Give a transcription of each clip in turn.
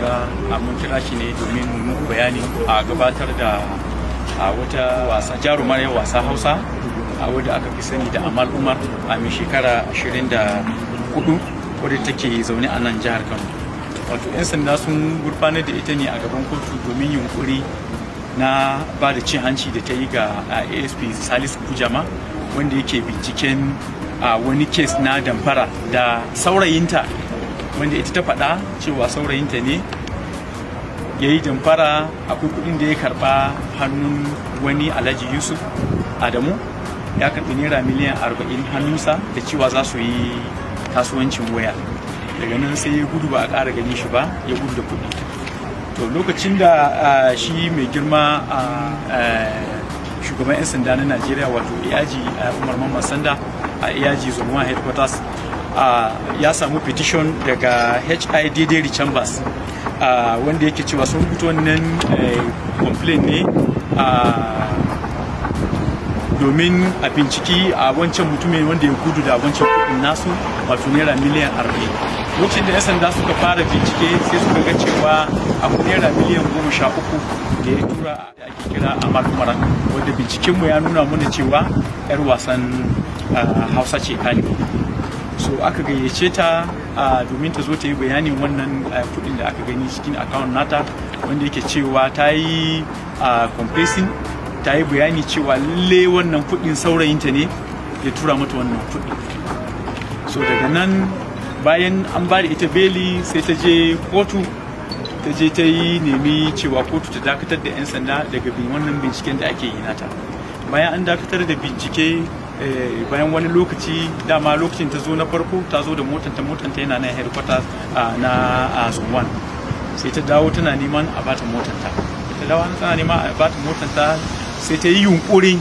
kira mun kira shi ne domin mu muku bayani a gabatar da a wata wasa, jarumar wasa Hausa, a wadda aka fi sani da Amal Umar, a mai shekara 24, wadda take zaune a nan jihar Kano. Wato 'yan sanda sun gurfanar da ita ne a gaban kotu domin yunkuri na ba da cin hanci da ta yi ga ASP Salisu Kujama, wanda yake binciken a wani case na damfara da saurayinta, wanda ita ta faɗa cewa saurayinta ne ya yi damfara. Akwai kuɗin da ya karɓa hannun wani Alhaji Yusuf Adamu, ya karɓi naira miliyan 40 hannunsa da cewa za su yi kasuwancin waya. Daga nan sai ya gudu, ba a ƙara gani shi ba, ya gudu da kuɗi. To, lokacin da shi mai girma shugaban 'yan sanda na Najeriya, wato AIG Umar Mamman Sanda, a AIG Zone 1 headquarters, ya samu petition daga HIDD Chambers, wanda yake cewa sun rubuta wannan complaint ne domin a binciki a wancan mutumin wanda ya gudu da wancan kudin nasu, wato naira miliyan 40. Lokacin da 'yan sanda suka fara bincike, sai suka ga cewa abu naira miliyan 13 da ya tura da ake kira Amal Umar, wanda bincikenmu ya nuna mana cewa 'yar wasan Hausa ce kani. So aka gayyace ta domin ta zo ta yi bayanin wannan kudin da aka gani cikin account nata, wanda yake cewa ta yi confessing, ta yi bayani cewa lalle wannan kudin saurayinta ne ya tura mata wannan kudi. So daga nan, bayan an ba da ita beli, sai ta je kotu, ta je ta yi nemi cewa kotu ta dakatar da 'yan sanda daga bin wannan binciken da ake yi nata. Bayan an dakatar da bincike, bayan wani lokaci, dama lokacin ta zo na farko ta zo da motanta, motanta yana nan headquarters na Zone 1. Sai ta dawo tana neman a bata motanta. Ta dawo tana neman a bata motanta, sai ta yi yunkurin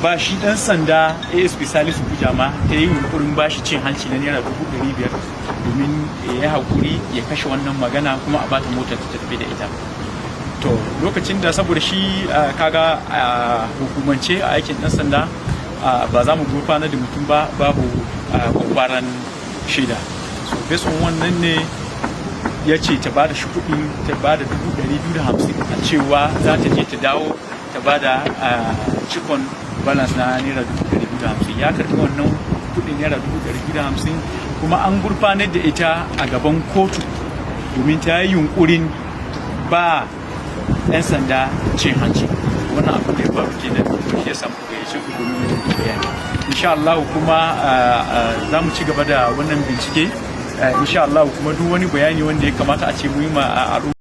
ba shi dan sanda ASP Salisu Kujama, ta yi yunkurin ba shi cin hanci na naira 500,000 domin ya yi hakuri ya kashe wannan magana kuma a bata motar ta tafi da ita. To, lokacin da saboda shi kaga a hukumance a aikin dan sanda ba za mu gurfanar da mutum ba babu kwakwaran shaida. So based on wannan ne ya ce ta ba da shi kuɗi, ta ba da 250,000, a cewa za ta je ta dawo ta ba da cikon balance na naira 250,000. Ya karɓi wannan kuɗin naira 250,000, kuma an gurfanar da ita a gaban kotu domin ta yi yunkurin ba 'yan sanda cin hanci. Wannan abu da ya faru kenan, shi ya samu gayyace ku domin mu bayani. Insha Allah kuma za mu ci gaba da wannan bincike, insha Allah, kuma duk wani bayani wanda ya kamata a ce mu yi ma al'umma.